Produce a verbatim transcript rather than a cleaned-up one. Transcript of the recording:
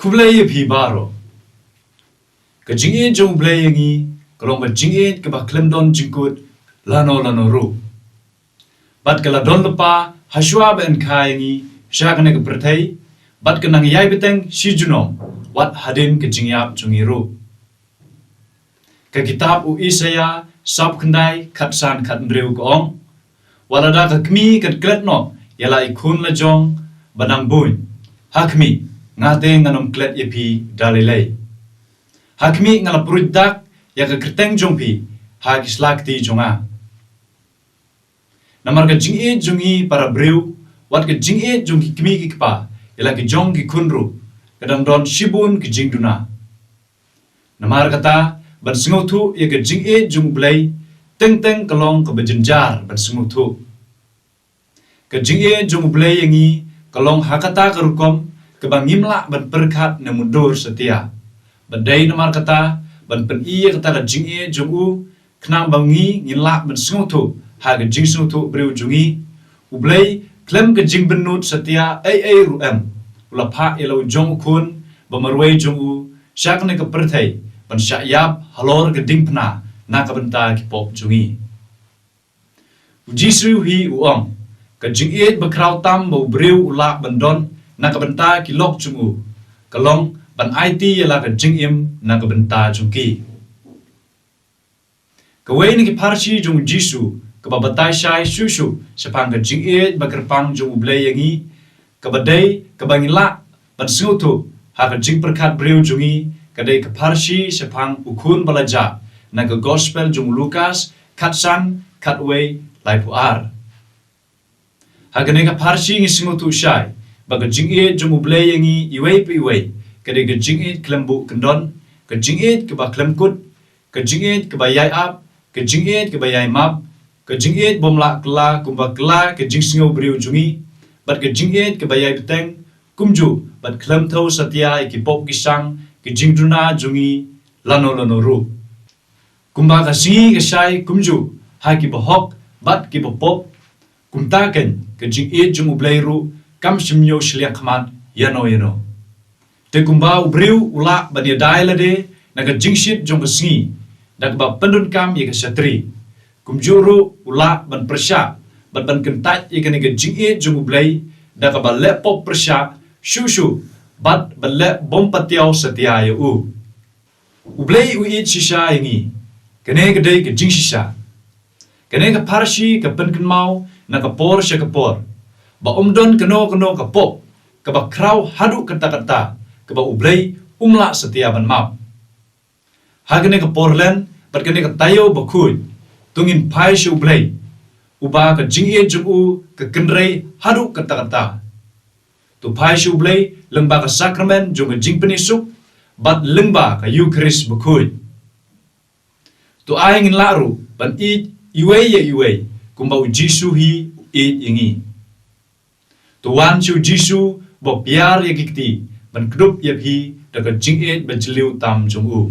Khublei ïa phi baroh. Ka jingïeit jong U Blei ïa ngi ka long ka jingïeit kaba khlem don jingkut lano lano ruh. Bad ka la don lypa hashwa ba yn kha ïa ngi sha kane ka pyrthei, bad ka nang ïai bteng shi junom wat hadien ka jingïap jong ngi ruh. Ka kitab u Isaïah sawphew khyndai, khatsan khathynriew ka ong, wat lada ka kmie kan klet noh ïa la i khun la jong ba dang buiñ, ha khmih, nga te ngan ym klet ïa phi da lei lei. Ha khmih, nga la pruid dak ïa ka kyrteng jong phi ha ki sla kti jong nga. Namar ka jingïeit jong ngi para briew, wat ka jingïeit jong ki kmie ki kpa ïa la ki jong ki khun ruh, ka dang don shibun ki jingduna. Namar kata, ban sngewthuh ïa ka jingïeit jong U Blei, teng teng ka long kaba jynjar ban sngewthuh. Ka jingïeit jong U Blei ïa ngi ka long ha kata ka rukom kaba ngim lah ban pyrkhat ne mutdur satia. Bad dei namar kata, ban pyni ïa kata ka jingïeit jong U, khnang ba ngi ngin lah ban sngewthuh ha ka jingsngewthuh briew jong ngi, U Blei khlem ka jingbynnud satia ei ei ruh em, u la phah ïa la u jong u khun ba marwei jong u sha kane ka pyrthei ban shah ïap halor ka diengphna na ka bynta ki pop jong ngi. U Jisu hi u ong, ka jingïeit bakhraw tam ba u briew u lah ban don na ka bynta ki lok jong u, ka long ban aiti ïa la ka jingim na ka bynta jong ki. Kawei na ki pharshi jong u Jisu kaba batai shai shuh shuh shaphang ka jingïeit bakyrpang jong U Blei ïa ngi, kaba dei kaba ngi lah ban sngewthuh ha ka jingpyrkhat briew jong ngi, ka dei ka pharshi shaphang u khun ba la jah na ka Gospel jong u Lukas khatsan, khatwei, laiphew ar. Ha kane ka pharshi ngi sngewthuh shai ba ka jingïeit jong U Blei ïa ngi iwei pa iwei ka dei ka jingïeit khlem buh kyndon, ka jingïeit kaba khlem kut, ka jingïeit kaba ïai ap, ka jingïeit kaba ïai map, ka jingïeit bym lah kylla kumba kylla ka jingsngew briew jong ngi, bad ka jingïeit kaba ïai bteng, kumjuh bad khlem thew satia ïa ki pop ki sang, ki jingduna jong ngi lano lano ruh. Kumba ka sngi ka shai kumjuh ha ki bahok bad ki bapop, kumta keiñ ka jingïeit jong U Blei ruh kam shym ñiew shiliang khmat ïano ïano. Te kumba u briew u lah ban ïada ïa lade na ka jingshit jong ka sngi da kaba pyndonkam ïa ka shatri, kumjuh ruh u lah ban pyrshah bad ban kyntait ïa kane ka jingïeit jong U Blei da kaba leh pop pyrshah shuh shuh bad ban leh bym patiaw satia ïa U. U Blei u ïeit shisha ïa ngi. Kane ka dei ka jingshisha. Kane ka pharshi ka pynkynmaw na ka por sha ka por ba ym don kano kano ka pop kaba khraw haduh katta katta kaba U Blei um lah satia ban map. Ha kane ka por len bad kane ka taïew bakhuid, to ngin phai sha U Blei, uba ka jingïeit jong U ka kynrei haduh katta katta. To phai sha U Blei lyngba ka sakramen jong ka jingpynsuk bad lyngba ka Eukharist bakhuid. To ai ngin lah ruh ban ïeit iwei ïa iwei kumba u Jisu hi u ïeit ïa ngi. To wan sha u Jisu ba piar ïa ki kti ban kdup ïa phi da ka jingïeit bajylliew tam jong U.